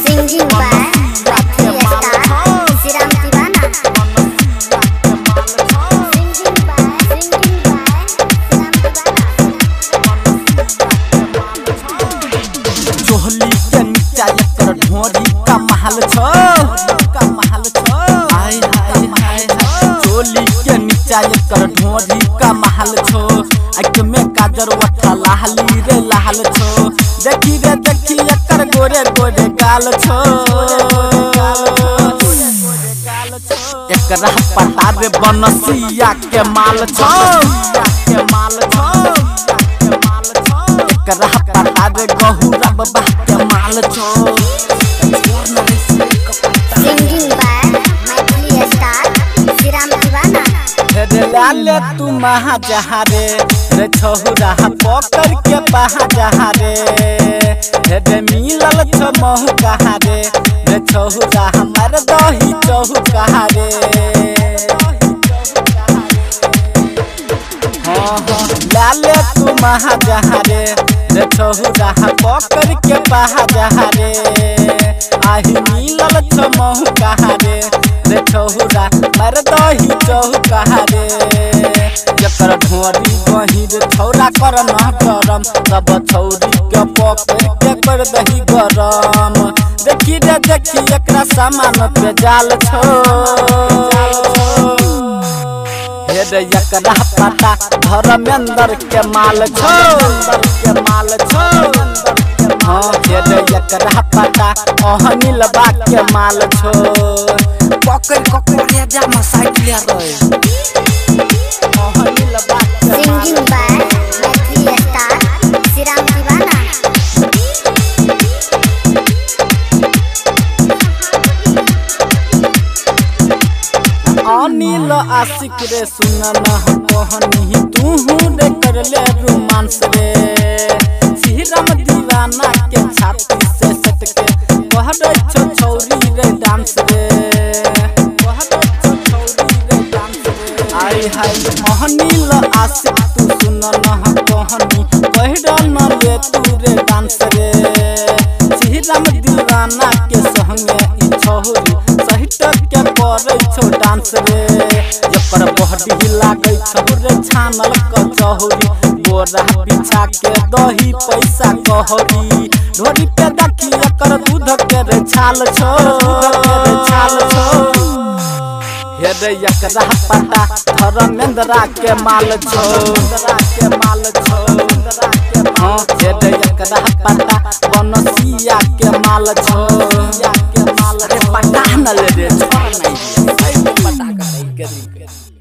Singing by Maithili star Shriram Deewana. Singing by Shriram Deewana. चोहली के नीचा एकर ढोरी का महल छो, का महल छो। हाय हाय हाय, चोली के नीचा एकर ढोरी का महल छो। आँख में काजर वठा लाहली रे लाल छो। देखी रे देखी एकर गोरे गोरे गाल छो। एकरा पता रे बनसिया के माल छो, के माल छो। एकरा पता रे गहुरा बाबा के माल छो। Singing by Maithili star Shriram Deewana. रे लाले तू महा जहा रे, रे छहुरा पकड़ के पहा जहा रे। रे मिलल छो महु कहा रे, रे छहुरा हमर दही चहु कहा रे। हाँ हाँ, लाले तू महा जहा रे, रे छहुरा पकड़ के पहा जहा रे। आही मिलल छो महु कहा रे, रे छहुरा मर दही चहु कहा रे। जकर ढोरी गहीर छौरा कर न गरम, सब छौरी के पकड़ के कर दही गरम। देखी रे देखी एकरा सामान पे जाल छो। हे रे एकरा पता धर्मेंद्र के माल छो, के माल छो। हाँ हे रे एकरा पता अहनिल बा के माल छो। पकड़ ककड़ रे जा मसाइट ले रे। अहनिल बा के माल। Singing by Maithili star Shriram Deewana. Anil आशिक रे सुन न कहनी, तू रे कर ले रोमांस रे। श्रीराम दीवाना के छाती से सटके कहरे छो छौरी रे डांस रे, कहरे छो छौरी रे डांस रे। आय हाय अनिल आशिक तू सुन न कहनी, कहरा न ले तू रे डांस रे। श्रीराम दीवाना के संगे ई छौरी सहित के करे छो डांस रे। एकर बहडी लागै छौ रे छानल कचौरी, बोरा बिछा के दही पैसा कहरी। ढोरी पे देखी एकर दूध के रे छाल छो, रे छाल छो। हे रे एकरा पता धर्मेंद्रा के माल छो, के माल छो। हाँ हे रे एकरा पता बनसिया के माल छो, के माल रे। पता न ले रे छोड़ नहीं पता कर।